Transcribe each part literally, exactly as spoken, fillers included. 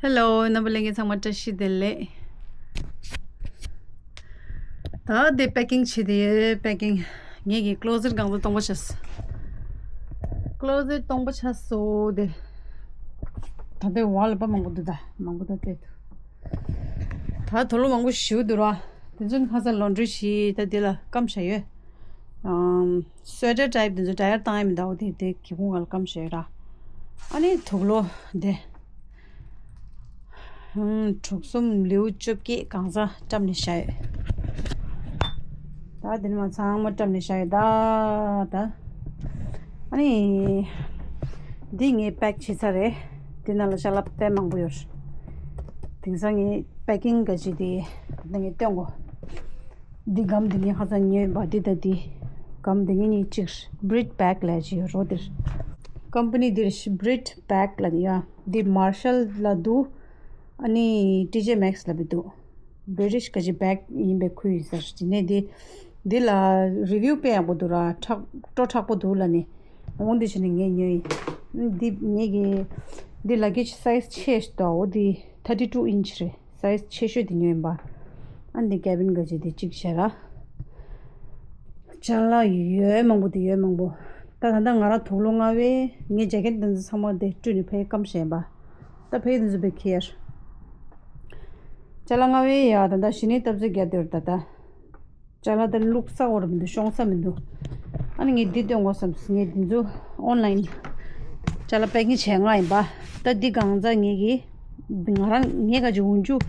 Hello, རྣམ་པ་ལྷན་རྒྱས་ཚང་མ་བཀྲ་ཤིས་བདེ་ལེགས། ད་དེ་པེ་ཀིང་བྱེད་དེ་ཡོད། པེ་ཀིང་། ངེད་ཀྱི་ཀློ་ཟེར་གང་ཚོ་སྟོང་པ་བྱས། ཀློ་ཟེར་སྟོང་པ་བྱས་སོ་དེ། ད་དེ་བ་ལ་པ་མང་པོ་འདུག་ད་མང་པོ་ད་བལྟས་འདུག་ད་དུག་ལོག་མང་པོ་ཞིག་འདུག་ར། དེ་ཚོ་ནི་ཁ་སང་ལོན་ཌི་རི་བྱས། ད་དེ་ལ་སྐམ་བྱས་ཡོད། ཨམ། སུ་ཝེ་ཊར་ཊའིབ་དེ་ཚོ་ཌ་ཡར་བཏང་ཡ་མི་འདུག་འོ་དེ་དེ་སྒེའུ་ཁུང་ཁ་ལ་སྐམ་བྱས་ཡོད་ར། ཨ་ནི་དུག་ལོག་དེ། ཧུམ། གྲུ་གསུམ་ལེའུ་བཅོ་བརྒྱད་གང་ཟག་བཀྲམ་ནས་བཞག་ཡོད། ད་དེ་ནི་མ་ཚང་མ་བཀྲམ་ནས་བཞག་ཡོད་ད། ད། ཨ་ནི། འདི་ངས་པེག་བྱས་ཚར་རེད། འདི་ནང་ལ་ཅ་ལག་དཔེ་མང་པོ་ཡོད། དེང་སང་ངས་པེ་ཀིང་ག་ཅིག་དེ་ད་ངས་སྟོན་གོ། འདི་སྒམ་འདི་ནི་ཧ་ཅང་ཉོས་པ་འདི་ད་འདི། སྒམ་འདི་ངས་གཉིས་གཅིག་བྷི་རིཊ་པེག་ལབ་ཅིག་ཡོད་རོ་འདིར། ཀམ་པ་ནི་འདིར་བྷི་རིཊ་པེག་ལབ་ཡ། འདི་མར་ཤལ་ལ་འདུག་ཨ་ནི་ཊི་ཇེ་མེག་སི་ལ་བི་འདུག་བྷི་རི་ཊིཤ་ག་ཅིག་པེག་ཡིན་པའི་ཁུལ་ཡིན་ཟེར། དེ་ནས་འདི། འདི་ལ་རི་བིའུ་དཔེ་ཡག་པོ་འདུག་ར། དྲག་སྤྲོ་དྲག་པོ་འདུག་ལབ་ནས། འོང་འདི་བྱས་ནས་ངས་ཉོས་ཡིན། འདི་ངེད་ཀྱི་འདི་ལ་གེ་ཇི་སའི་ཛི་ཆེ་ཤོས་དོ། འོ་འདི་ཐར་ཊི་ཊུ་ཨིན་ཆི་རེད། སའི་ཛི་ཆེ་ཤོས་འདི་ཉོས་ཡིན་པ། ཨ་འདི་ཀེ་བིན་ག་ཅིག་འདི་གཅིག་བྱས་ར། ཅ་ལག་ཡོད་མང་པོ་འདི་ཡོད་མང་པོ། ད་ད་ལྟ་ང་རང་དུག་ལོག་ལྔ་བས་ངའི་ཇེ་ཀེཊ་འདི་ཚོ་ཚང་མ་འདི་བཀྲུས་ནས་ཕ་གིར་སྐམ་བྱས་ཡིན་པ། ད་ཕ་གིར་འདི་ཚོ་བེ་ཁེར། ཅ་ལག་ལྔ་བས་ཡ་ད་ལྟ་གཞི་ནས་སྟབས་ཚེ་རྒྱ་དེར་ད་ལྟ། ཅ་ལག་དེ་བླུགས་ས་འོར་མི་འདུག་ཤོང་ས་མི་འདུག་ཨ་ནི་ངས་འདི་སྟོན་དགོས་བསམས། ངས་འདི་ཚོ་ཨོན་ལ་ཡིན། ཅ་ལག་པེ་ཀིང་བྱས་ང་ཡིན་པ། ད་འདི་གང་ཚ་ངེད་ཀྱི། ང་རང་ངས་ག་ཅིག་འོན་ཆུ།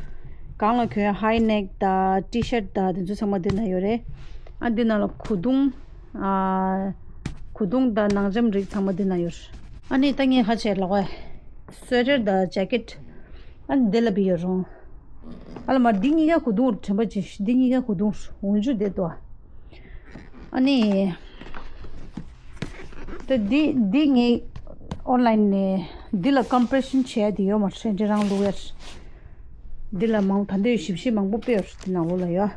གང་ལ་གྱོན་ཧའི་ནེག་དང་ཊི་ཤར་དང་དེ་ཚོ་ཚང་མ་འདི་ན་ཡོད་རེད། ཨ་འདི་ན་ལ་གོས་ཐུང་། ཨ། གོས་ཐུང་དང་ནང་འཇམ་རིགས་ཚང་མ་འདི་ན་ཡོད། ཨ་ནི་ད་ངས་ཧ་ཆེ་ལ་གོ། སུ་ཝེ་ཊར་དང་ཇེ་ཀེཊ། ཨ་ནི་དེ་ལ་བི་ཡོད་རུང་། ཨ་ལ་མ་འདི་གཉིས་ཀ་གོས་ཐུང་དྲན་པ་ཅིག་འདི་གཉིས་ཀ་གོས་ཐུང་འོན་ཆུ་དེ་ཏོ། ཨ་ནི། ད་འདི་འདི་ངས་ཨོན་ལ་ཡིན་ནས་འདི་ལ་ཀམ་པི་རེ་ཤན་བྱས་ཏེ་ཡོད་མ་རེད། འདི་རང་བླུག་ཡ། འདི་ལ་མང་ད་འདོད་ཞིབ་ཞིབ་མང་པོ་དཔེ་ཡོད་རེད། འདི་ནང་ལོགས་ལ་ཡོད།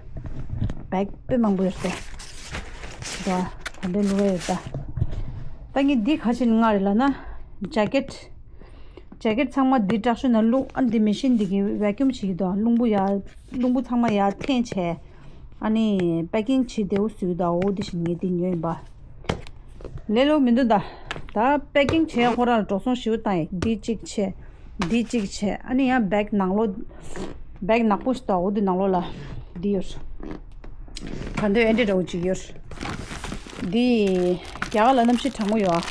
བེག་དཔེ་མང་པོ་ཡོད་རེད། ད་ད་འདོད་བླུག་ཡ་ཡོད་ད། ད་ངས་འདི་ག་ཅིག་ནས་མངགས་རེད་ལབ་ན། ཇེ་ཀེཊ། ཇེ་ཀེཊ་ཚང་མ་འདི་དྲག་ཤོས་ན་བླུག་ཨ་འདི་མེ་ཤིན་འདི་གི་ཝེ་ཀིའུམ་བྱེད་ཀྱི་འདུག་རླུང་བུ་ཡར་རླུང་བུ་ཚང་མ་ཡར་འཐེན་བྱས། ཨ་ནི་པེ་ཀིང་བྱེད་བདེ་བོ་བཟོས་ད། འོ་འདི་བཞིན་ངས་འདི་ཉོས་ཡིན་པ། ལས་སླ་མི་འདུག་ད། ད་པེ་ཀིང་བྱེད་ཡ་ཁོ་རང་ལ་འགྲོ་སོང་ཞེ་པོ་བཏང་ཡིན། འདི་གཅིག་བྱས། འདི་གཅིག་བྱས། ཨ་ནི་ཡང་བེག་ནང་ལོགས། བེག་ནག་པོ་ཞིག་འདུག་འོ་འདི་ནང་ལོགས་ལ་འདི་ཡོད། ག་འདོད་ཨེ་འདྲ་འདྲ་བོ་ཅིག་ཡོད། འདི་རྒྱ་གར་ལ་གནམ་གཤིས་གྲང་མོ་ཡོད།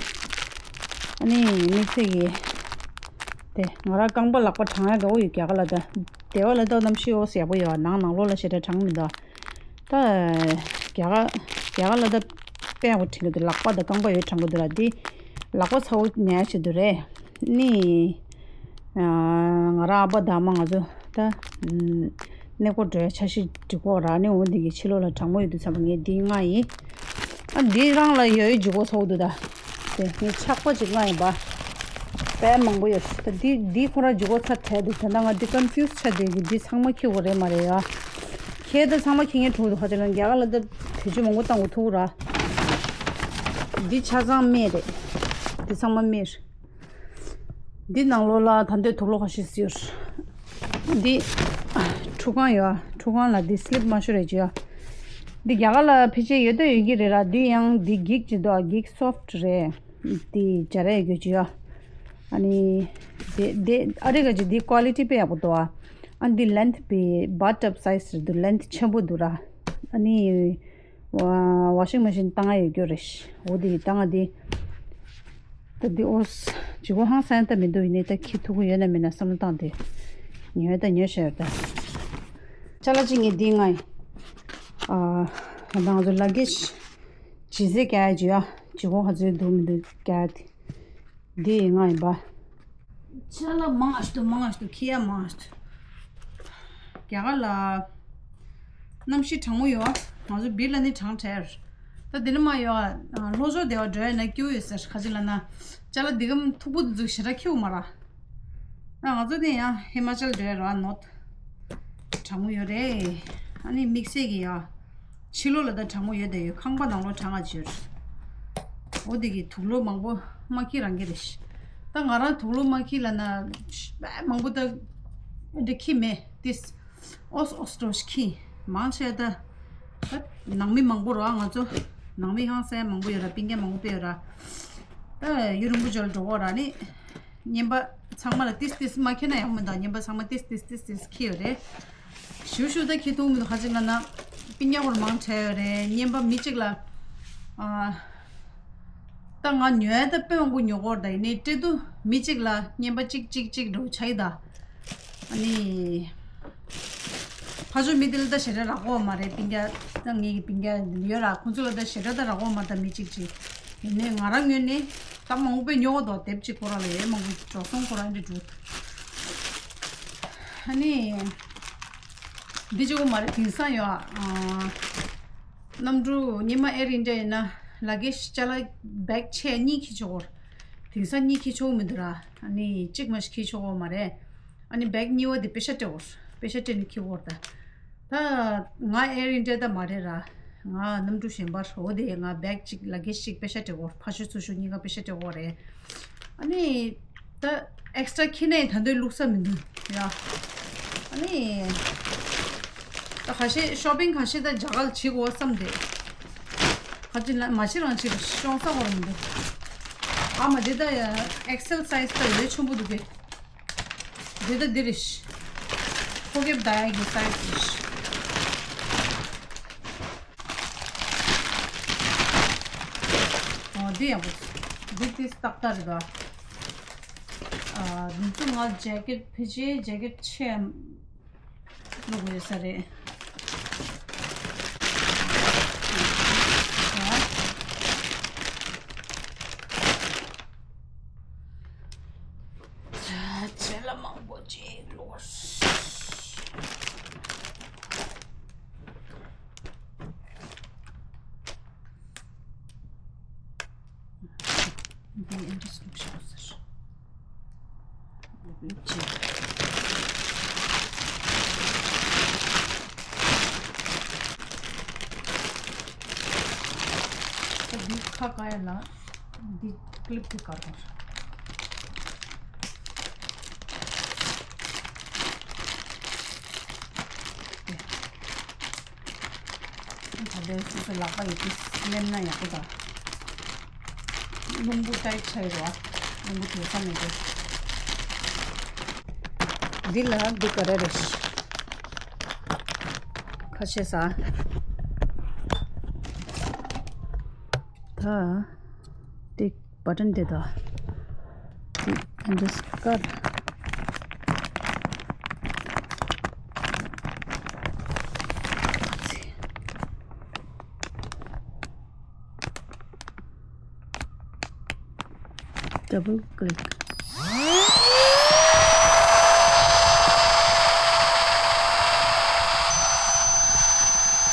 ཨ་ནི་དམིགས་བསལ་གྱི། དེ་ང་རང་རྐང་པ་ལག་པ་གྲང་ཡ་འདྲ་བོ་ཡོད། རྒྱ་གར་ལ་ད། སྡེ་བ་ལ་ད་གནམ་གཤིས་འོ་ཟེར་ཡག་པོ་ཡོད། ནང་ནང་ལོགས་ལ་ཞེ་དྲག་གྲང་མི་འདུག་ད། རྒྱ་གར། རྒྱ་གར་ལ་ད་དཔེ་ཡག་པོ་དྲན་གྱི་འདུག་ལག་པ་དང་རྐང་པ་ཡོད་གྲང་གི་འདུག་ར། འདི་ལག་པ་ཚ་བོ་ཉར་བྱེད་འདུག་རེད། ནི། ང་རང་ཨ་ཕ་དང་མ་ང་ཚོ་ད། གནས་སྐོར་འགྲོ་ཡ་འཆར་གཞི་སྒྲིག་གོ་ར། ནི་འོ་འདི་གི་ཕྱི་ལོགས་ལ་གྲང་མོ་ཡོད་དུས་ཙམ་པ་ངས་འདི་མངགས་ཡིན། ཨ་འདི་རང་ལ་ཡོད་ཡོད་ལྗིད་ཁོག་ཚ་བོ་འདུག་ད། དེ་ངས་ཆག་པ་ཅིག་མངགས་ཡིན་པ། དཔེ་མང་པོ་ཡོད། ད་འདི་འདི་ཁོ་རང་ལྗིད་ཁོག་ཚ་དྲགས་འདུག་ད་ལྟ་ང་འདི་ཀོན་ཕིའུ་སི་ཆགས་བསྡད་ཀྱི། འདི་ཚང་མ་ཁྱེར་དགོས་རེད་མ་རེད་ཡ། ཁྱེར་ད་ཚང་མ་ཁྱེར་མཁན་འགྲོ་འདུག་ཧ་ཅང་རྒྱ་གར་ལ་ད་བེད་སྤྱོད་མང་པོ་བཏང་དགོས་ཐུག་ར། འདི་ཆ་ཚང་སྨན་རེད། འདི་ཚང་མ་སྨན་རེད། འདི་ནང་ལོགས་ལ་ད་འདོད་དུག་ལོག་ཁ་ཤས་ཡོད། འདི་ཁྲུས་ཁང་ཡོད། ཁྲུས་ཁང་ལ་འདི་སི་ལིབ་མ་ཤོར་རེ་བྱོས་ཡ། འདི་རྒྱ་གར་ལ་ཕལ་ཆེར་ཡོད་དོ་ཡོད་ཀྱི་རེད་ར། འདི་ཡང་འདི་འགྱིག་ཅིག་འདུག་འགྱིག་སོཕ་ཊི་རེད། འདི་སྦྱར་ཡ་ཡོད་ཀྱི་བྱོས་ཡ། ཨ་ནི། འདི་འདི་ཨ་རི་ག་ཅིག་འདི་ཀོ་ལི་ཊི་དཔེ་ཡག་པོ་འདུག་ཨ། ཨ་འདི་ལེན་ཐི་དཔེ་བྷ་ཐི་ཊབ་སའི་ཛི་རེད་འདུག་ལེན་ཐི་ཆེན་པོ་འདུག་ར། ཨ་ནི། ཝ་ཤིང་མེ་ཤིན་བཏང་ཡ་ཡོད་རྒྱུ་རེད། འོ་དེ་བཏང་ཡ་དེ། ད་འདི་ཨོ་ལྗིད་ཁོག་ཧང་སང་ད་མི་འདུག་ཡིན་ནའི་ད་ཁྱི་ཐུག་གི་ཡོད་ན་མེད་ན་བསམ་བློ་བཏང་སྟེ། ཉོས་ད་ཉོས་བཞག་ཡོད་ད། ཅ་ལག་གཅིག་ངས་འདི་མངགས་ཡིན། ཨ། ད་ང་ཚོ་ལ་གེ་ཇི་ཇི་ཟེར་རྒྱག་ཡ་ཅིག་ཡ། ལྗིད་ཁོག་ག་ཚོད་འདུག་མི་འདུག་རྒྱག་ཡ་དེ། འདི་ཡིན་ང་ཡིན་པ། ཅ་ལག་མང་ང་ཞིག་འདུག་མང་ང་ཞིག་འདུག་ཁྱི་ཡ་མང་ང་ཞིག་འདུག་རྒྱ་གར་ལ་གནམ་གཤིས་གྲང་མོ་ཡོད། ང་ཚོ་བིར་ལ་ནི་གྲང་དྲགས། ད་འདི་ནི་མ་ཡོད། ལྷོ་ཕྱོགས་སྡེ་བ་འགྲོ་ཡ་ན་སྐྱིད་ཡོད་ཟེར། ག་ཅི་ལབ་ན། ཅ་ལག་འདི་གམ་མཐུག་པོ་འདི་ཚོ་ཞེ་དྲག་ཁྱེར་མ་ར། ང་ཚོ་ནི་ཡང་ཧི་མ་ཅལ་འགྲོ་ཡ་ར་ནོར། གྲང་མོ་ཡོད་རེད། ཨ་ནི་དམིགས་བསལ་གྱི་ཡ། ཕྱི་ལོགས་ལ་ད་གྲང་མོ་ཡོད་དེ་ཡོད། ཁང་པ་ནང་ལོགས་གྲང་ང་ཅིག་ཡོད། འོ་དེ་གི་དུག་ལོག་མང་པོ་མ་ཁྱེར་རང་གི་རེད། ད་ང་རང་དུག་ལོག་མ་ཁྱེར་ལབ་ན་དཔེ་མང་པོ་ད་འདི་ཁྱེར་མེད་དེ། ཨོས་ཨོས་ཏོ་ཁྱེར་མང་ཆེ་ད། ད་ནང་མི་མང་པོ་ར། ང་ཚོ་ནང་མི་ཧང་སང་མང་པོ་ཡོད་ར། སྤུན་ཀྱག་མང་པོ་ཡོད་ར། ད་ཡུན་རིང་པོ་ཅིག་ལ་འགྲོ་གི་ར། ནི་རྔན་པ་ཚང་མ་ལ་ཏིས་ཏིས་མ་ཁྱེར་ན་ཡག་མི་འདུག་རྔན་པ་ཚང་མ་ཏིས་ཏིས་ཏིས་ཏིས་ཁྱེར་ཡོད་རེད། ཞུ་ཞུ་ད་ཁྱེར་ཐུབ་མི་འདུག་ག་ཅི་ལབ་ན་སྤུན་ཀྱག་ཧོར་མང་ཆེ་ཡོད་རེད། རྔན་པ་མི་གཅིག་ལ་ཨ། ད་ང་ཉོས་ད་དཔེ་མང་པོ་ཉོ་གི་ཡོད་རེད། ད་ཡིན་ནའི་སྤྲད་དུས་མི་གཅིག་ལ་རྔན་པ་གཅིག་གཅིག་གཅིག་འགྲོ་ཆགས་ཡི་ད། ཨ་ནི། ཕར་ཕྱོགས་མི་དེ་ལ་ད་ཞེ་དྲག་རག་གི་ཡོད་མ་རེད། སྤུན་ཀྱག་ད་ངའི་སྤུན་ཀྱག་ཡོད་ར། ཁོང་ཚོ་ལ་ད་ཞེ་དྲག་ད་རག་གི་ཡོད་མ་རེད། ད་མི་གཅིག་གཅིག་ཡིན་ནའི་ང་རང་ངོས་ནས་ད་མང་པོ་དཔེ་ཉོ་གི་འདུག་དེབ་གཅིག་ཁོ་རང་ལ་ཡོད་མང་པོ་འགྲོ་སོང་ཁོ་རང་འདི་འགྲོ། ཨ་ནི། འདི་གཅིག་པོ་མ་རེད། དེང་སང་ཡོད་ཨ། གནམ་གྲུ་ཉི་མ་ཨེར་ཨིན་ཌི་ཡ་ཡིན་ན་ལ་གེ་ཇི་ཅ་ལག་བེག་ཆེ་གཉིས་འཁྱེར་ཆོག་གི་ཡོད་རེད། དེང་སང་གཉིས་འཁྱེར་ཆོག་གི་མི་འདུག་ར། ཨ་ནི་གཅིག་མ་གཏོགས་འཁྱེར་ཆོག་གི་ཡོད་མ་རེད། ཨ་ནི་བེག་གཉིས་པ་དེ་པེ་ཤ་སྤྲད་དགོས། པེ་ཤ་སྤྲད་ནས་འཁྱེར་དགོས་རེད་ད། ད་ང་ཨེར་ཨིན་ཌི་ཡ་ད་མ་རེད་ར། ང་གནམ་གྲུ་གཞན་པ་རེད། འོ་དེ་ང་བེག་གཅིག་ལ་གེ་ཇི་གཅིག་པེ་ཤ་སྤྲད་དགོས། ཕར་ཕྱོགས་ཚུར་ཕྱོགས་གཉིས་ཀ་པེ་ཤ་སྤྲད་དགོས་རེད། ཨ་ནི་ད་ཨེག་སི་ཊ་ར་འཁྱེར་ནའི་ད་དུང་བླུགས་ས་མི་འདུག་ཡ། ཨ་ནི་ད་ཁ་ཤས་ཤོ་པིང་ཁ་ཤས་ད་རྒྱ་གར་ལ་བྱེད་དགོས་བསམ་སྟེ། ཁ་ཅིག་ལ་མ་བྱེད་རང་བྱེད་པ་ཤོང་ས་གོ་རང་འདུག་ཨ་མ་དེ་ད་ཨེག་སི་ཨེལ་སའི་ཛི་ད་ཡོད་ཆེན་པོ་འདུག་གས། འདི་ད་འདི་རེད། ཕོ་ཁེབས་ད་ཡ་གི་སའི་ཛི་རེད། ཨོ་འདི་ཡག་པོ། འདི་ཏིས་ཏག་ཏག་རེད་ད། ཨ་འདི་ཚོ་ང་ཇེ་ཀེད་ཕལ་ཆེར་ཇེ་ཀེད་ཆེ་བླུགས་ཡོད་ས་རེད། ཆེ་ལ་མང་པོ་ཅིག་བླུགས། འདི་ཨེ་འདྲ་སུ་ཞིག་ཟེར། འདི་ཁ་བཀག་ཡ་ལ་འདི་ཀི་ལིབ་འདི་བཀག་དགོས། ད་ལྟའི་སོ་སོ་ལག་པ་ཡི་གེ་སླེབས་ན་ཡག་པོ་དང་། རླུང་བུ་ཏའི་ཆའི་རོ། རླུང་བུ་དེ་ས་མེད་དེ། འདི་ལ་འདི་ག་རེ་རེད། ཁ་ཤས་ས། ད་འདི་བ་ཊན་དེ་དང་། འདི་ཨེ་འདྲས་ཀར། ཌབ་བལ་ཀི་ལིག།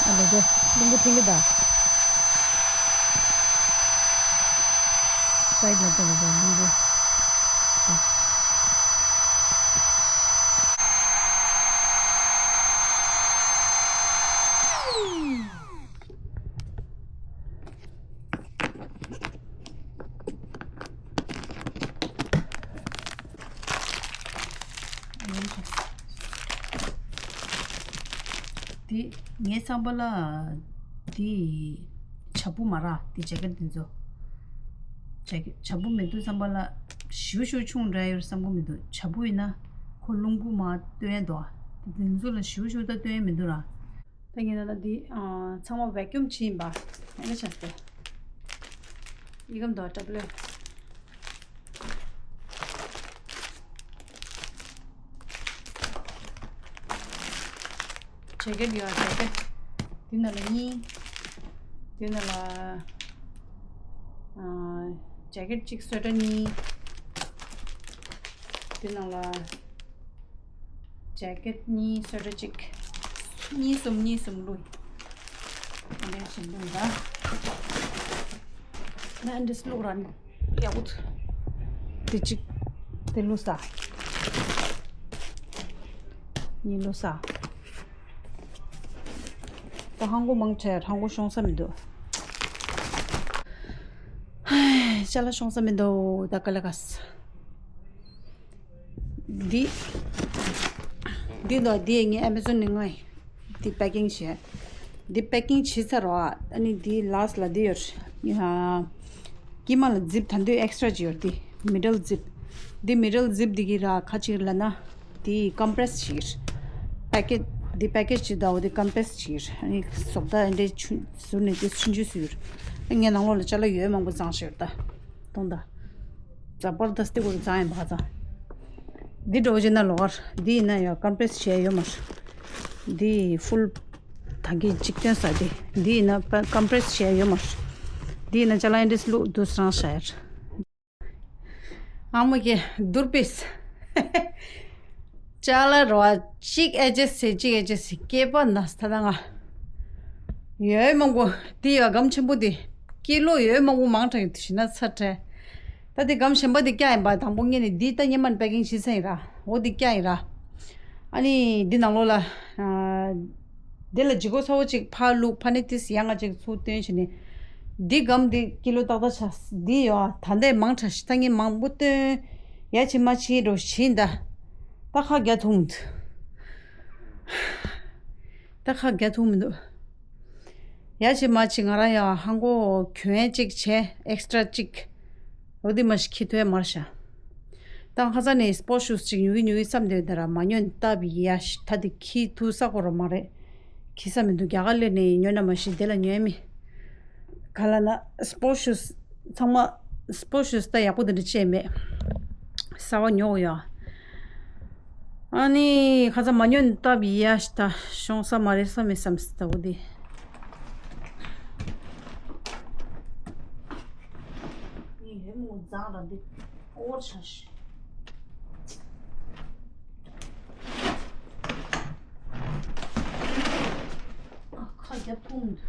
ཨ་ལེ་དེ་རླུང་བུ་འཐེན་གི་ད། སའིཌ་ལ་ལྟ་བ་ལ་རླུང་བུ། དེ་ངའི་བསམ་པ་ལ་དེ་བྱ་སྤུ་མ་ར་དེ་ཇེ་ཀེཊ་དེ་ཚོ་ཇེ་ཀེཊ་བྱ་སྤུ་མེད་དུས་བསམ་པ་ལ་ཞུ་ཞུ་ཆུང་འདྲ་ཡོད་བསམ་གི་མི་འདུག་བྱ་སྤུ་ཡིན་ན་ཁོ་རླུང་བུ་མ་སྟོན་ཡ་འདུག་དེ་ཚོ་ལ་ཞུ་ཞུ་ད་སྟོན་ཡ་མི་འདུག་ར། ད་ངས་ན་ད་འདི་ཚང་མ་བེ་ཀུམ་བྱས་ཡིན་པ། ཨེ་ན་ཆ་སྟེ། ཡི་གམ་དོ་ཏྲ་པ་ལེ། ཇེ་ཀེཊ་ཡོད་ཇེ་ཀེཊ། འདི་ནང་ལ་གཉིས། འདི་ནང་ལ་ཨ་ཇེ་ཀེཊ་གཅིག་སུ་ཝེ་ཊར་གཉིས། འདི་ནང་ལ་ཇེ་ཀེཊ་གཉིས་སུ་ཝེ་ཊར་གཅིག་གཉིས་གསུམ་གཉིས་གསུམ་བླུགས། ཨ་ནི་གཞན་དོན་ལ། ན་འདི་སློག་རན་ཡག་པོ། དེ་གཅིག་དེ་བླུགས་ས། གཉིས་བླུགས་ས། ད་ཧང་གོ་མང་ཆེ་ཧང་གོ་ཤོང་ས་མི་འདུག་ཅ་ལག་ཤོང་ས་མི་འདུག་ད་ག་ལ་ག་ས། འདི། འདི་ལོ་འདི་ངས་ཨེ་མེ་ཛོན་ནས་མངགས་ཡིན། འདི་པེ་ཀིང་བྱས། འདི་པེ་ཀིང་བྱས་ཚར་བ། ཨ་ནི་འདི་ལཱ་སི་ལ་འདི་ཡོད། ཡ། དཀྱིལ་མ་ལ་ཛིབ་ད་འདོད་ཨེག་སི་ཊྲ་ཅིག་ཡོད་འདི། མི་ཌལ་ཛིབ། འདི་མི་ཌལ་ཛིབ་འདི་གི་ར་ཁ་ཅིག་ལ་ན། འདི་ཀམ་པི་རེ་སི་བྱེད་ཀྱི་རེད། པེ་ཀེ་ཊི་འདི་པེ་ཀེ་ཇི་ཅིག་འདྲ་བོ་འདི་ཀམ་པི་རེ་སི་བྱེད་ཀྱི་རེད། ཨ་ནི་བཟོ་ལྟ་འདི་འདྲའི་ཆུ་ཟུར་ནས་འདི་ཆུང་ཆུང་བཟོས་ཡོད་རེད། ངས་ནང་ལོགས་ལ་ཅ་ལག་ཡོད་མང་པོ་བརྫངས་བཞག་ཡོད་ད། གཏོང་ད། ཛ་བར་དསྟི་ཁོ་རང་བརྫངས་ཡིན་པ་ཙང་། འདི་འདྲ་བོ་བྱས་ན་ལོགས་ཀར་འདི་ཡིན་ན་ཡང་ཀམ་པི་རེ་སི་བྱས་ཡོད་མ་རེད། འདི་ཕུལ་ད་གི་འཇིག་རྟེན་ས་འདི། འདི་ཡིན་ན་ཀམ་པི་རེ་སི་བྱས་ཡོད་མ་རེད། འདི་ཡིན་ན་ཅ་ལག་ཨེ་འདྲས་བླུགས་འདུག་རང་བཞག་ཡ་རེད། ཨ་མ་གི་དུར་པིས། ཅ་ལག་རོ་གཅིག་ཨེ་ཇེ་སི་གཅིག་ཨེ་ཇེ་སི་སྐྱེས་པ་ན་ད་ལྟ་ང་། ཡོད་མང་པོ། འདི་ཡོད་སྒམ་ཆེན་པོ་འདི། ཀི་ལོ་ཡོད་མང་པོ་མང་དྲགས་ཡོད་དེ་ཞིག་ན་ཚ་དྲགས། ད་འདི་སྒམ་གཞན་པ་འདི་བཀྱག་ཡིན་པ་དང་པོ་ངས་ནི་འདི་ད་སྔོན་མ་ནས་པེ་ཀིང་བྱས་ཚར་ཡིན་ར། འོ་འདི་བཀྱག་ཡིན་ར། ཨ་ནི་འདི་ནང་ལོགས་ལ། ཨ། འདི་ལ་ལྗིད་ཁོག་ཚ་བོ་གཅིག་ཕར་བླུགས་ཕ་ནི་ཏིས་ཡང་ང་གཅིག་ཚུར་བཏོན་བྱས་ནས། འདི་སྒམ་འདི་ཀི་ལོ་ཏག་ཏག་ཆགས། འདི་ཡོད་ཨ། ད་འདི་མང་དྲགས་ཤག་ད་ངས་མང་པོ་བཏོན། ཡ་བྱེད་མ་བྱེད་འགྲོ་བཞིན་ད། ད་ཁ་རྒྱག་ཐུབ་མི་འདུག་ད་ཁ་རྒྱག་ཐུབ་མི་འདུག་ཡ་བྱེད་མ་བྱེད་ང་རང་ཡང་ཧང་གོ་གྱོན་ཡས་གཅིག་བྱས་ཨེག་སི་ཊྲ་གཅིག་འོ་འདི་མ་ཞིག་ཁྱི་ཐོས་མར་བཞག་ད་ཁ་སང་ནས་སི་པོར་ཊི་ཤུ་ཟི་ཅིག་ཉོ་གི་ཉོ་གི་བསམ་བསྡད་ཡོད་ད་ར། མ་ཉོས་ནས་སྟབས་ཡག་ཤོས་ད་དེ་ཁྱི་ཐུག་ས་ཁོ་རང་མ་རེད། ཁྱི་ས་མི་འདུག་རྒྱ་གར་སླེབས་ནས་ཉོས་ན་མ་ཤི་དེ་ལ་ཉོས་མི། ག་ལ་ན་སི་པོར་ཊི་ཤུ་ཟི་ཚང་མ་སི་པོར་ཊི་ཤུ་ཟི་ད་ཡག་པོ་དེ་འདྲ་བྱས་མེད། གསར་པ་ཉོ་དགོས་ཡ། ཨ་ནི་ཁ་ཚ་མ་ཉོས་ནས་སྟབས་ཡག་ཤོས་ད་ཤོང་ས་མ་རེད་བསམ་མེད་བསམ་སི་ད་འོ་དེ། ངས་ཡོད་མོ་འཛག་ར་འདི་ཨོ་ཆ་ཤི། ཨ་ཁ་རྒྱབ་ཐུང་འདུག་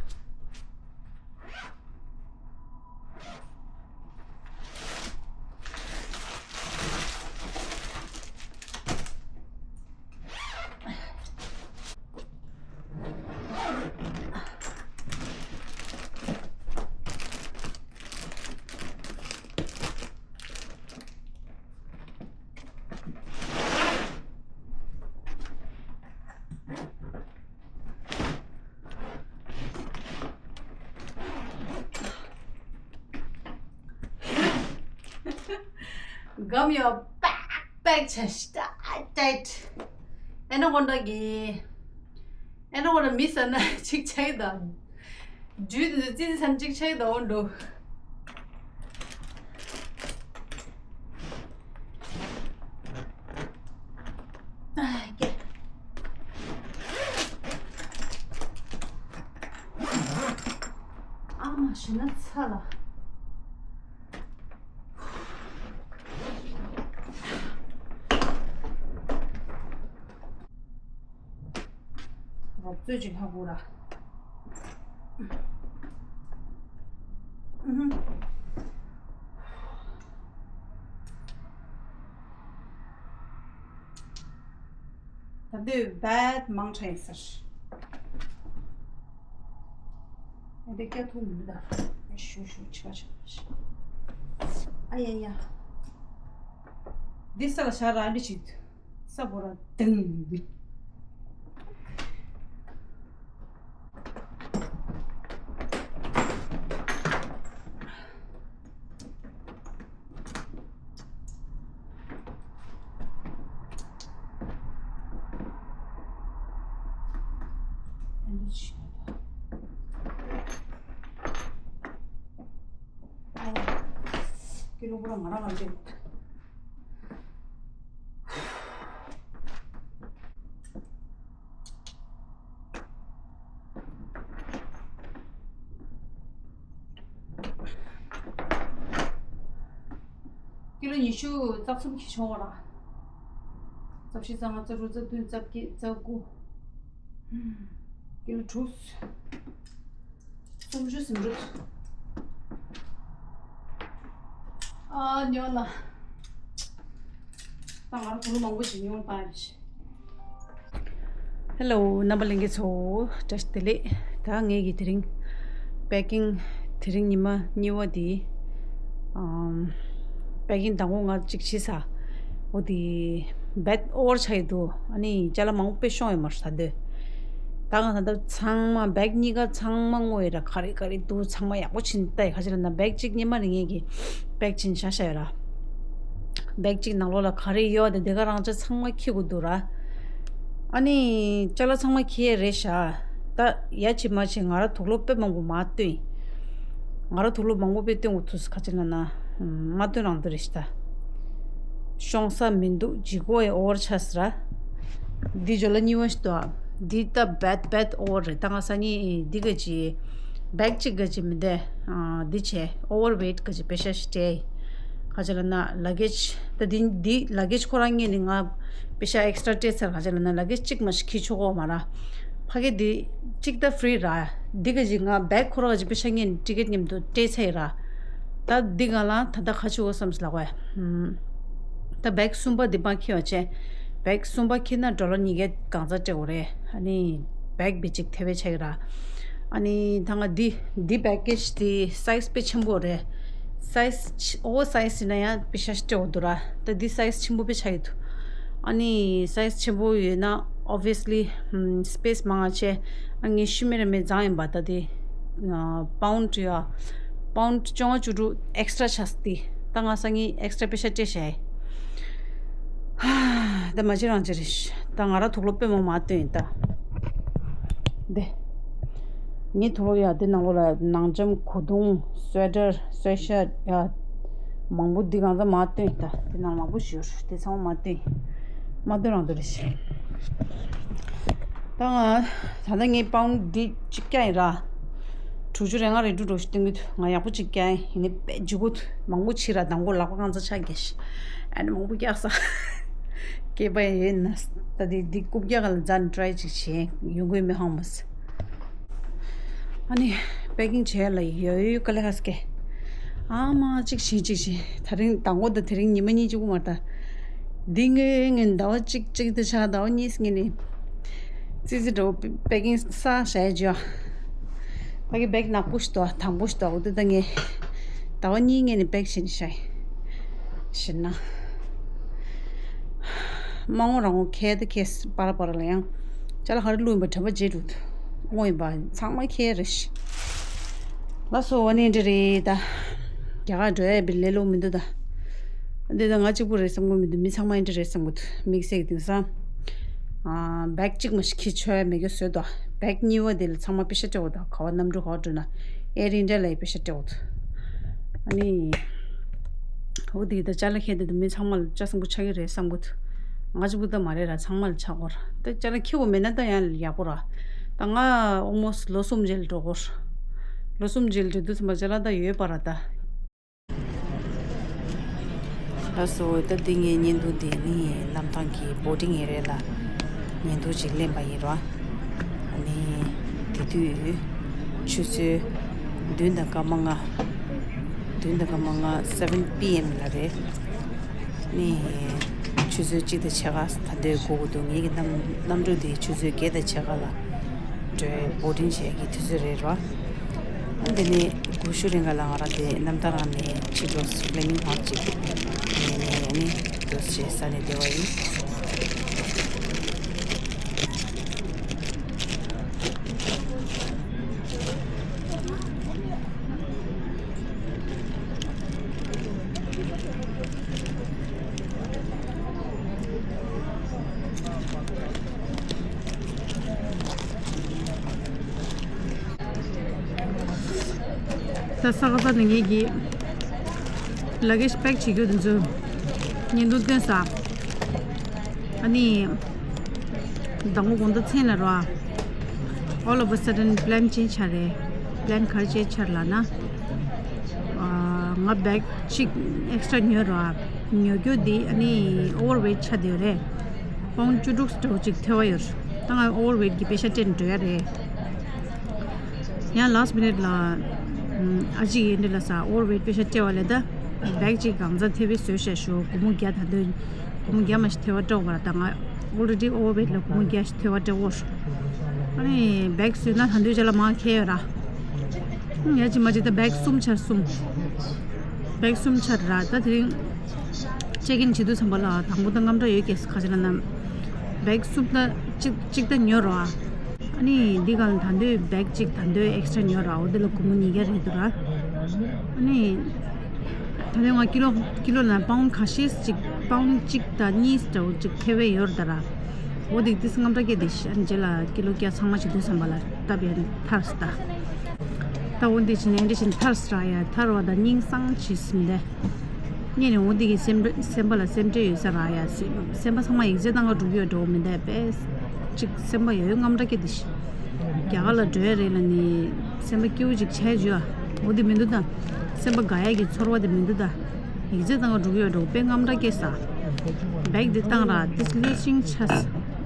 སྒམ་ཡོད་པེག་པེག་བྱས་ཤི་ཏའིཊ་ཏའིཊ། ཨེ་ན་ཀོན་ཌ་གི། ཨེ་ན་ཀོན་ཌ་མི་ཟ་ན་ཅིག་ཆགས་ཀྱི་འདུག་འཇུས་དེ་ཙི་ཙི་ཚན་ཅིག་ཆགས་ཀྱི་འདུག་འགྲོ། ཨ་ཀེ། ཨ་མ་ཤི་ན་ཚ་ལ། རོབ་ཙོད་ཅིག་ལྷག་དགོས་ར། ཨུ་ཧུ། ད་འདོད་བད་མང་དྲགས་ཡིན་ཟེར། ཨ་འདི་སྐྱ་ཐུག་མི་འདུག་ད། ཞུ་ཞུ་ཆ་ཆ་ཆ། ཨ་ཡ་ཡ། འདི་ས་ལ་བཞག་ར་འདི་བྱེད། ས་བོ་ར་དང་། ཀི་ལོ་བོ་ར་ང་རང་ལ་འདེབས། ཀི་ལོ་ཉི་ཤུ་རྩ་གསུམ་ཁྱི་ཆུང་བ་ར། རྩ་བཞི་རྩ་ལྔ་རྩ་དྲུག་རྩ་བདུན་རྩ་བརྒྱད་རྩ་དགུ། ཀི་ལོ་དྲུག་སུམ་ཅུ་ཟིན་འགྲོ། ཨ་ཉོ་ལ། ད་ང་རང་བུ་མང་པོ་ཞིག་ཉོ་བཏང་ཡོད། ཧེ་ལོ། རྣམ་པ་ལྷན་རྒྱས་ཚོ། བཀྲ་ཤིས་བདེ་ལེགས། ད་ངེད་ཀྱི་དེ་རིང་པེ་ཀིང་། དེ་རིང་ཉི་མ་གཉིས་པ་དེ། ཨམ། པེ་ཀིང་དང་པོ་ང་གཅིག་བྱས་ས། འོ་དེ། བེག་ཨོ་ཝར་ཆགས་ཡོད་འདུག་ཨ་ནི་ཅ་ལག་མང་པོ་དཔེ་ཤོང་ཡོད་མ་རེད་ད་འདོད། ད་གང་ད་ལྟ་ཚང་མ་བེག་གཉིས་ཀ་ཚང་མ་བརྔོས་ཡོད་ར། ག་རེ་ག་རེ་འདུག་ཚང་མ་ཡག་པོ་ཕྱིན་ལྟ་ཡི། ག་ཅི་ལབ་ན་བེག་གཅིག་སྔོན་མ་རེད་ངེད་ཀྱིས་པེག་བྱིན་བཞག་བཞག་ཡོད་ར། བེག་གཅིག་ནང་ལོགས་ལ་ག་རེ་ཡོད་དེ་དེ་ག་རང་ཅག་ཚང་མ་འཁྱེར་དགོས་འདུག་ར། ཨ་ནི་ཅ་ལག་ཚང་མ་འཁྱེར་ཡས་རེད་ཤག་ད་ཡ་ཆི་མ་ཆི་ང་ར་དུག་ལོག་དཔེ་མང་པོ་མ་བཏོན། ང་ར་དུག་ལོག་མང་པོ་དཔེ་བཏོན་དགོས་ཐུག་ག་ཅི་ལབ་ན། མ་བཏོན་རང་འདུག་རེད་ཤག་ད། ཤོང་ས་མི་འདུག་ལྗིད་ཁོག་ཡང་ཨོ་ཝར་ཆགས་སོང་ར། འདི་ཇོ་ལ་གཉིས་པ་ཞིག་འདུག་འདི་ད་བེད་བེད་ཨོ་ཝར་རེད། ད་ང་སང་ཉིན་འདི་ག་ཅི་བེག་གཅིག་ག་ཅི་མི་འདུག་འདི་བྱས་ཨོ་ཝར་ཝེད་ག་ཅི་པེ་ཤ་ཞིག་སྤྲད། ག་ཅི་ལབ་ན་ལ་གེཇ་ད་འདི་འདི་ལ་གེཇ་ཁོ་རང་ངོས་ནས་ང་པེ་ཤ་ཨེག་སི་ཊ་ར་སྤྲད་ཚར། ག་ཅི་ལབ་ན་ལ་གེཇ་གཅིག་མ་ཞིག་འཁྱེར་ཆོག་གོ་མ་ར། ཕ་གི་འདི་གཅིག་ད་ཧྥི་རི་ར། འདི་ག་ཅི་ང་བེག་ཁོ་རང་ག་ཅི་པེ་ཤ་ངོས་ནས་ཊི་ཀེ་ཊི་མཉམ་དུ་སྤྲད་ཚར་ཡི་ར། ད་འདི་ག་ལ་ད་ལྟ་ག་ཅི་འོ་བསམ་སི་ལ་གོ་ཡ། ད་བེག་གསུམ་པ་འདི་མ་འཁྱེར་བ་བྱས། བེག་གསུམ་པ་འཁྱེར་ན་ཌོ་ལར་ཉིས་བརྒྱ་གང་ཙམ་སྤྲད་དགོས་རེད། ཨ་ནི་བེག་བི་གཅིག་ཐེ་བའི་ཆ་གི་ར། ཨ་ནི་ད་ང་འདི་འདི་བེག་ཀེཇ་འདི་སའི་ཛི་དཔེ་ཆེན་པོ་རེད། སའི་ཛི་ཆེ་ཨོ་ཝར་སའི་ཛི་ཡིན་ན་ཡང་པེ་ཤ་སྤྲད་དགོས་འདུག་ར། ད་འདི་སའི་ཛི་ཆེན་པོ་དཔེ་ཆགས་ཀྱི་འདུག་ཨ་ནི་སའི་ཛི་ཆེན་པོ་ཡོད་ན་ཨོབ་བི་ཡ་སི་ལི་སི་པེ་སི་མང་ང་ཆེ། ཨ་ངས་ཤི་མེ་ར་མེ་བརྫངས་ཡིན་པ་ད་དེ། པའུན་ཌི་ཡ། པའུན་ཌི་བཅོ་ལྔ་བཅུ་དྲུག་ཨེག་སི་ཊ་ར་ཆགས་སི་དེ། ད་ང་སང་ཉིན་ཨེག་སི་ཊ་ར་པེ་ཤ་སྤྲད་ཤག་ཡ། ད་མ་བྱེད་རང་བྱེད་རེད། ད་ང་ར་དུག་ལོག་དཔེ་མང་མ་བཏོན་ཡིན་ད། འདི། ངའི་དུག་ལོག་ཡ་དེ་ནང་ལོགས་ལ་ནང་འཇམ་གོས་ཐུང་སུ་ཝེ་ཊར་སུ་ཝེ་ཤར་ཡ། མང་པོ་འདི་གང་ཚང་མ་བཏོན་ཡིན་ད། དེ་ནང་མང་པོ་ཞིག་ཡོད་རེད། དེ་ཚང་མ་མ་བཏོན་ཡིན། མ་བཏོན་རང་བཏོན་རེད་ཤག་ད་ང་ད་ལྟ་ངས་པའུན་ཌི་འདི་གཅིག་བཀྱག་ཡིན་ར། དྲུག་ཅུ་རེ་ལྔ་རེ་དྲུག་འགྲོ་ཞིག་སྟོན་གི་འདུག་ང་ཡག་པོ་གཅིག་བཀྱག་ཡིན། ཡིན་ནའི་དཔེ་ལྗིད་ཁོག་མང་པོ་ཕྱིས་ར། དང་པོ་ལག་པ་རྐང་ཚ་ཆག་གི་ཤག་ཨ་ནི་མང་པོ་བཀྱག་ས། སྐེད་པ་ཡིན་ན་ད་འདི་འདི་རྐུབ་བཀྱག་ལ་འཛར་ནས་ཊི་རའི་ཅིག་བྱས་ཡོང་གི་མི་ཧང་མོ་ཟེར། ཨ་ནི་པེ་ཀིང་བྱས་ལ་ཡོད་ཡོད་དཀའ་ལས་ཁག་སྐྱེ། ཨ་མ་གཅིག་བྱིན་གཅིག་བྱིན། ད་རིང་དང་པོ་དང་དེ་རིང་ཉི་མ་གཉིས་གཅིག་པུ་མ་རེད་ད། འདི་ངས་ངས་ཟླ་བ་གཅིག་གཅིག་དེ་ཆགས་ཟླ་བ་གཉིས་ངས་ནི། ཙི་ཙི་འགྲོ་པེ་ཀིང་ས་བྱས་ཇོ། ཕ་གི་བེག་ནག་པོ་ཞིག་འདུག་དྭངས་པོ་ཞིག་འདུག་འོ་དེ་ད་ངས་ཟླ་བ་གཉིས་ངས་ནི་པེག་བྱས་ནས་བཞག་ཡིན། བྱས་ན། མ་འོང་རང་འོང་ཁྱེར་དེ་ཁྱེར་པར་པར་ལ་ཡང་། ཅ་ལག་ག་རེ་བླུགས་ཡིན་པ་དྲན་པ་བརྗེད་འགྲོ། དངོས་ཡིན་པ་ཚང་མ་ཁྱེར་རེད་ཤག་ལགས་སོ་ཨ་ནི་འདི་རེད་ད། རྒྱ་གར་འགྲོ་ཡ་ཡིན་པའི་ལས་སླ་པོ་མི་འདུག་ད། འདི་ད་ང་གཅིག་པུ་རེད་བསམ་གི་མི་འདུག་མི་ཚང་མ་འདི་འདྲ་རེད་བསམ་གི་འདུག་དམིགས་བསལ་གྱི་དེང་སང་། ཨ་བེག་གཅིག་མ་ཞིག་འཁྱེར་ཆོག་ཡ་མེད་རྒྱུ་བཟོས་འདུག་བེག་གཉིས་པ་དེ་ལ་ཚང་མ་པེ་ཤ་སྤྲད་དགོས་འདུག་ག་བ་གནམ་གྲུ་ག་བ་འགྲོ་ན་ཨེར་ཨིན་ཌི་ཡ་ལ་ཡི་པེ་ཤ་སྤྲད་དགོས་འདུག་ཨ་ནི། འོ་དེ་ད་ཅ་ལག་ཁྱེར་དེ་ད་མི་ཚང་མ་ལ་ལྕགས་སྲིན་པོ་ཆགས་ཀྱི་རེད་བསམ་གི་འདུག་ང་གཅིག་པུ་ད་མ་རེད་ར་ཚང་མ་ལ་ཆགས་ཀྱི་ཡོད་ར། ད་ཅ་ལག་འཁྱེར་དགོས་མེད་ན་ད་ཡང་ཡག་པོ་ར། ད་ང་ཨོལ་མོ་སི་ཊི་ལོ་གསུམ་རྗེས་ལ་འགྲོ་གི་ཡོད་ར། ལོ་གསུམ་རྗེས་ལ་འགྲོ་དུས་ཙམ་པ་ཅ་ལག་ད་ཡོད་པ་ར་ད། ལགས་སོ། ད་འདི་ངའི་བརྙན་ཐུང་འདི་ནི་གནམ་ཐང་གི་བོ་ཊིང་ཨེ་རི་ཡ་ལ་བརྙན་ཐུང་ཅིག་ལེན་པ་ཡིན་རོ། ཨ་ནི་དེ་དུས་ཆུ་ཚོད་བདུན་དང་སྐར་མ་ལྔ། བདུན་དང་སྐར་མ་ལྔ་seven P M ལ་རེད། ནི་ཆུ་ཚོད་གཅིག་དང་ཕྱེད་ཀ་ད་ལྟའི་སྒུག་གི་འདུག་ངེད་ཀྱི་གནམ་གནམ་གྲུ་དེ་ཆུ་ཚོད་བརྒྱད་དང་ཕྱེད་ཀ་ལ་འགྲོ་བའི་བོ་ཊིང་བྱེད་ཀྱི་དུས་ཚོད་རེད་རོ། ཨ་འདི་ནི་དགུ་ཤུ་རིང་ག་ལ་ང་རང་དེ་རྣམ་ཐར་རང་ནས་ཕྱི་དྲོ་སུ་པི་ལེ་ནིང་ཧོག་ཅིག་ནས་ནས་ཨ་ནི་འགྲོ་བྱེད་ས་ནས་བསྡད་པ་ཡིན། ད་ས་ག་ས་ནས་ངེད་ཀྱིས་ལ་གེ་ཇི་པེག་བྱེད་རྒྱུ་དེ་ཚོ་བརྙན་ཐུང་བཏོན་ས། ཨ་ནི། དང་པོ་དགོང་དག་མཚན་ལ་རོ། All of a sudden plan change ཆགས་རེད། Plan ག་རེ་change ཆགས་ལབ་ན། ང་བེག་གཅིག་extra ཉོས་རོ། ཉོ་རྒྱུ་དེ་ཨ་ནི་overweight ཆགས་བསྡད་ཡོད་རེད། པའུན་བཅུ་དྲུག་འདྲ་བོ་ཅིག་ཐེ་བ་ཡོད་རེད། ད་ང་overweight གི་པེ་ཤ་སྤྲད་ནས་འགྲོ་ཡ་རེད། ཡང་last minute ལ། ཨ་ཅིག་ཡིན་འདྲ་ལ་ས་overweight པེ་ཤ་སྤྲད་པ་ལས་ད། བེག་གཅིག་གང་ཚ་ཐེ་བའི་བཟོས་བཞག་ཞུ་སྒོར་མོ་བརྒྱ་ད་འདོད། སྒོར་མོ་བརྒྱ་མ་ཞིག་ཐེ་བ་སྤྲད་པ་ལ་ད་ང་already overweight ལ་སྒོར་མོ་བརྒྱ་ཞིག་ཐེ་བ་སྤྲད་འོར། ཨ་ནི་བེག་བཟོས་ན་ད་འདོད་ཅ་ལག་མང་ཁེལ་ཡོད་ར། ཡ་ཅི་མ་ཅི་ད་བེག་གསུམ་ཆར་གསུམ། བེག་གསུམ་ཆར་ར་ད་དེ་རིང་། ཅེག་ཨིན་བྱེད་དུས་ཙམ་པ་ལ་དང་པོ་ད་རྔམ་སྐྲག་ཡོད་ཀྱི་ཁ་ཅིག་ལ་ན་བེག་གསུམ་ད་གཅིག་གཅིག་ད་ཉོ་རོགས་ཨ། ཨ་ནི་འདི་ག་ལ་ད་འདོད་བེག་གཅིག་ད་འདོད་ཨེག་སི་ཊྲ་ཉོ་རོགས་ཨ། འོ་འདི་ལ་སྒོར་མོ་ཉིས་བརྒྱ་རེད་འདུག་ར། ཨ་ནི་ད་འདོད་ང་ཀི་ལོ་ཀི་ལོ་ལ་པའུན་ག་ཤེས་ཅིག་པའུན་གཅིག་ད་གཉིས་འདྲ་བོ་ཅིག་ཁེ་བས་ཡོད་རེད་ད་ར། འོ་འདི་ཏིས་རྔམ་སྐྲག་སྐྱེ་དེ་ཤི་ཨ་ནི་རྗེས་ལ་ཀི་ལོ་བརྒྱ་ཚང་མ་བྱེད་དུས་ཙམ་པ་ལ་ད་བེན་ཐར་སི་ད། ད་འོ་འདི་ཕྱིན་ནས་འདི་བཞིན་ཐར་སི་ར་ཡ་ཐར་བ་དང་སྙིང་སང་ཆི་སིན་ལེ། ངས་ནི་འོ་འདི་གི་སེམས་སེམས་པ་ལ་སེམས་ཁྲལ་ཡོད་ས་ར་ཡ་སེམས་སེམས་པ་ཚང་མ་ཡིག་ཚད་བཏང་ག་འགྲོ་གི་ཡོད་འགྲོ་མི་འདས་པས་ཅིག་སེམས་པ་ཡོད་རྔམ་སྐྲག་སྐྱེ་འདི་ཤི། རྒྱ་གར་ལ་འགྲོ་ཡ་རེད་ལ་ནི་སེམས་པ་སྐྱིད་པོ་ཅིག་བྱས་བྱོས་ཨ། འོ་འདི་མི་འདུག་ད། སེམས་པ་དགའ་ཡ་གི་ཚོར་བ་འདི་མི་འདུག་ད། ཡིག་ཚད་བཏང་ག་འགྲོ་གི་ཡོད་འགྲོ་དཔེ་རྔམ་སྐྲག་སྐྱེ་ས། བེག་འདི་བཏང་ར་འདི་ལུས་ཤིང་ཆས།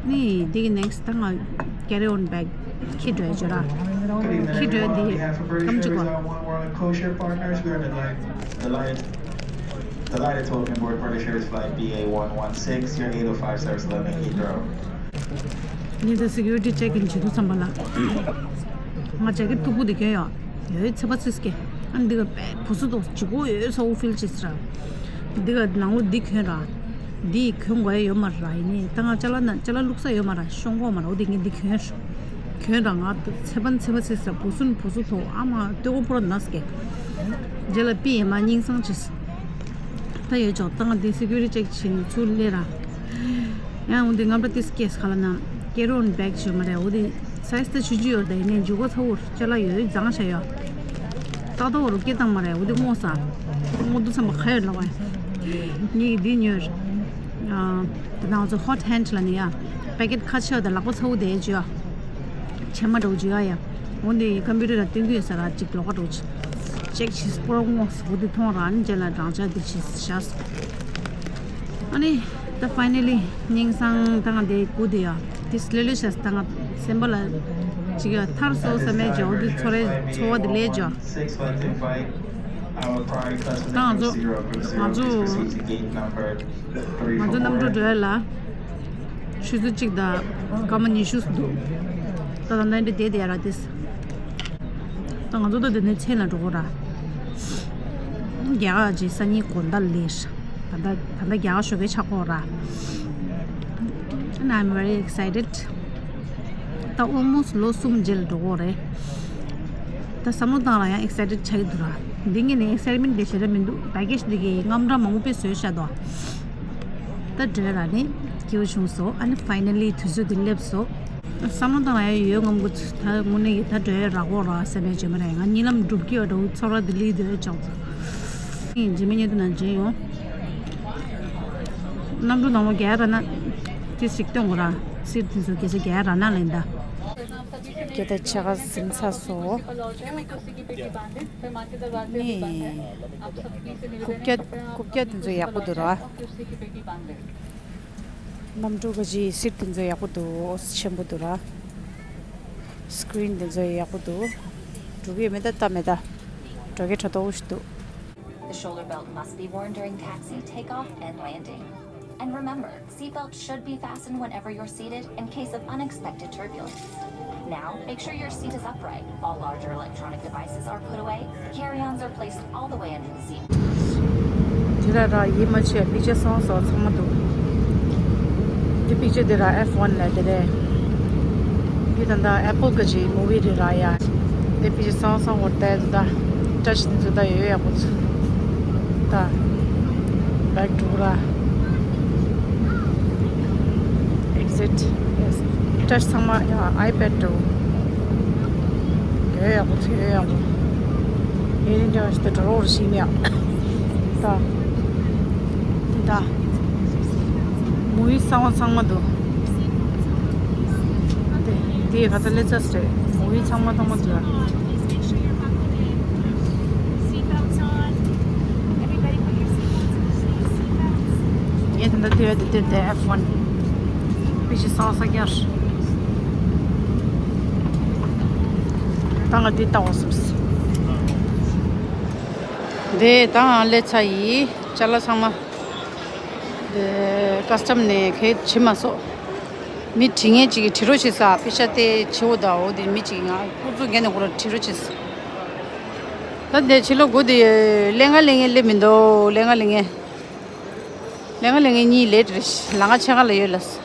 ནི་འདི་གི་ནེག་སི་ད་ང་carry on bag ཁྱི་འགྲོ་ཡ་བྱོས་ར། ཁྱི་འགྲོ་ཡ་འདི་སྐམ་ཅིག་གོ། Delighted to welcome aboard British Airways flight B A one one six, your eight oh five service landing Heathrow. ངས་ད་སི་ཀུ་རི་ཊི་ཅེག་ཨིན་བྱེད་དུས་ཙམ་པ་ལ། ང་ཇེ་ཀེ་ཊི་མཐུག་པོ་དེ་གྱོན་ཡོད། ཡོད་ཚད་པ་ཚིག་སྐེ། ཨ་འདི་ག་པད་བུ་སུ་དོ་ཇི་གོ་ཡོད་ཚ་བོ་ཕིལ་ཅིག་ར། འདི་ག་ནང་ལོ་འདི་གྱོན་ར། འདི་གྱོན་དགོས་ཡ་ཡོད་མ་ར་ཡིན་ནི་ད་ང་ཅ་ལག་ན་ཅ་ལག་བླུགས་ས་ཡོད་མ་ར་ཤོང་གོ་མ་ར་འོ་དེ་ངས་འདི་གྱོན་ར། གྱོན་ར་ང་ཚད་པ་ཚད་པ་ཚིག་ར་བུ་སུན་བུ་སུ་དོ་ཨ་མ་ལྟོས་གོ་པོ་ར་ན་སྐེ། རྗེས་ལ་པི་ཡེ་མ་སྙིང་སང་ཅིག་ད་ཡོད་ཅོག་ད་ང་འདི་སི་ཀུ་རི་ཊི་ཅེག་བྱེད་ནི་ཚུར་སླེབས་ར། ཡང་འོ་འདི་རྔམ་སྐྲག་ཏིས་སྐྱེས་ཁ་ལ་ན་ཀེ་རོན་བེག་ཞུ་མ་རེད། འོ་འདི་སའི་ཛི་ད་ཆུང་ཆུང་ཡོད་ད་ཡིན་ནའི་འཇུག་གོ་ཚ་བོར་ཅ་ལག་ཡོད་བཟང་བྱ་ཡོད། ཏག་ཏག་བོར་སྐྱེ་བཏང་མ་རེད། འོ་འདི་སྔོ་ས་སྔོ་འདུག་བསམ་པ་ག་ཡོད་ལ་བ། ངས་འདི་ཉོས། ཨ་དེ་ནང་ཚོ་ཧོ་ཊི་ཧེན་ཌི་ལ་ནི་ཡ་པེ་ཀེ་ཊི་ཁ་ཆེ་བ་དང་ལག་པ་ཚ་བོ་དེ་བྱོས། ཕྱེ་མ་འགྲོ་བྱོས་ཡ་ཡ། འོ་འདི་ཀམ་པུ་ཊར་ལ་སྟོན་གི་ཡོད་ས་ར་གཅིག་ལོག་ག་འགྲོ་ཆི། ཅེག་ཆི་སྤོར་སྔོ་ས་འོ་འདི་མཐོང་ར་ནི་རྗེས་ལ་རང་ཅག་འདི་ཆི་ཤ་ས། ཨ་ནི། ད་ཕའི་ནལ་ལི་སྙིང་སང་ད་ང་དེ་སྐུ་དེ་ཡ། དེ་སླེ་ལོ་ཤ་ད་ང་སེམས་པ་ལ་ཅིག་ཡ་ཐར་སོ་ས་མེད་ཇོ་དེ་ཚོ་རེ་ཚོ་བ་དེ་ལས་ཇོ། ད་ང་ཚོ་ང་ཚོ་གནམ་གྲུ་འགྲོ་ཡ་ལ་ཆུ་ཚོད་གཅིག་དང་སྐར་མ་ཉི་ཤུ་འདུག་ད་ད་ནན་དེ་དེ་དེ་ཡ་ར་དེ། ད་ང་ཚོ་ད་དེ་ནས་ཚེ་ན་འགྲོ་གོ་ར། རྒྱ་གར་གྱི་སང་ཉིན་དགོང་དག་ལས། ད་ལྟ་ད་ལྟ་རྒྱ་གར་ཞོགས་ཀས་ཆགས་གོ་ར། And I'm very excited. ད་almost ལོ་གསུམ་རྗེས་ལ་འགྲོ་གོ་རེད། ད་བསམ་བློ་བཏང་ར་ཡང་excited ཆགས་ཀྱི་འདུག་ར། འདི་ངས་ནས་excitement དེ་ཞེ་དྲག་མི་འདུག baggage འདི་གའི་རྔམ་སྐྲག་མང་པོ་དཔེ་བཟོས་ཤག་དོ། ད་འགྲོ་ར་ནི་སྐྱིད་པོ་བྱུང་སོང་། ཨ་ནི་finally དུས་ཚོད་འདི་སླེབས་སོང་། བསམ་བློ་བཏང་ཡ་ཡོད་ངམ་གུ་ད་དངོས་གནས་ཀྱི་ད་འགྲོ་ཡ་རག་གོ་ར་སེམས་ཡ་བྱེད་མ་རེད། ང་གཉིད་ལམ་སྒྲུབ་ཀྱི་ཡོད་འགྲོ་ཚོར་བ་དེ་ལི་དེ་ཅོག་ཙེ་ཡིན་རྗེས་མའི་ཉིན་དུ་ན་མཇལ་ཡོང་། གནམ་གྲུ་ནང་ལོ་རྒྱ་ར་ན་ཅི་ཞིག་སྟོན་གོ་ར་སིར་དེ་ཚོ་སྐད་ཆ་རྒྱ་ར་ན་ལེན་ད། སྐད་ད་ཆ་ག་ཟིན་ཚ་སོ། ནི། རྐུབ་བཀྱག་རྐུབ་བཀྱག་དེ་ཚོ་ཡག་པོ་འདུག་ར། གནམ་གྲུ་ག་ཅི་སིར་དེ་ཚོ་ཡག་པོ་འདུག་ཆེན་པོ་འདུག་ར། སི་ཀི་རིན་དེ་ཚོ་ཡག་པོ་འདུག་འགྲོ་གི་མེད་ད་ལྟ་མེད་ད། འགྲོ་གི་དྲ་ཐོག་ཞིག་འདུག The shoulder belt must be worn during taxi, takeoff, and landing. And remember, seatbelts should be fastened whenever you're seated in case of unexpected turbulence. Now, make sure your seat is upright. All larger electronic devices are put away. Carry-ons are placed all the way under the seat. དེ་ར་ར་ཡིད་མ་ཆེས་པིག་ཅར་སོང་སོང་ཚང་མ་འདུག་དེ་པིག་ཅར་དེ་ར་ཨེཕ་ཝན་ལ་དེ་རེད། འདི་ད་ལྟ་ཨེ་པལ་གི་ཅིག་མུ་བི་རེད་ར་ཡ། དེ་པིག་ཅར་སོང་སོང་བར་ད་ད་ཊ་ཆི་འཛུལ་ད་ཡོད་ཡག་པོ་ཚུ། ད་བེག་འགྲོ་ར། Exit. Yes. ཊ་ཆི་ཚང་མ་ཡ་ཨའི་པེཌ་འགྲོ། ཡོད་ཡག་པོ་ཚུ་ཡོད་ཡག་པོ། ཡེ་རིང་འདྲ་བ་ཞིག་ཏུ་འགྲོ་རོགས་ཞིག་མེད་ཡ། ད། དེ་ད། མུ་བི་གསང་བ་ཚང་མ་འདུག་དེ་དེ་ག་ཚ་ལེ་ཚ་སི་རེད། མུ་བི་ཚང་མ་ཚང་མ་འདུག་ངས་ད་ལྟ་དེ་དེ་དེ་དེ་ཨེཕ་ཝན། པིག་ཅར་གསང་ས་རྒྱར། ད་ང་འདི་ལྟ་བ་སོང་། དེ་ད་ང་ལེ་ཚ་ཡི་ཅ་ལག་ཚང་མ། དེ་ཀ་སི་ཊམ་ནས་ཁེ་བྱེད་མ་སོང་། མི་དྲི་ངན་ཅིག་གིས་དྲི་རོགས་བྱེད་ས་པེ་ཤ་དེ་བྱེད་འོ་ད་འོ་དེ་མི་ཅིག་ང་ཁོ་ཚོ་རྒན་ནས་ཁོ་ར་དྲི་རོགས་བྱེད་ས། ད་དེ་ཕྱི་ལོགས་སྒོ་དེ་ལས་ང་ལས་ངན་སླེབས་མི་འདུག་ལས་ང་ལས་ངན། ལས་ང་ལས་ངའི་གཉིས་ལེ་ཊི་རེད། ལ་ང་ཕྱེད་ཀ་ལ་ཡོད་ལ།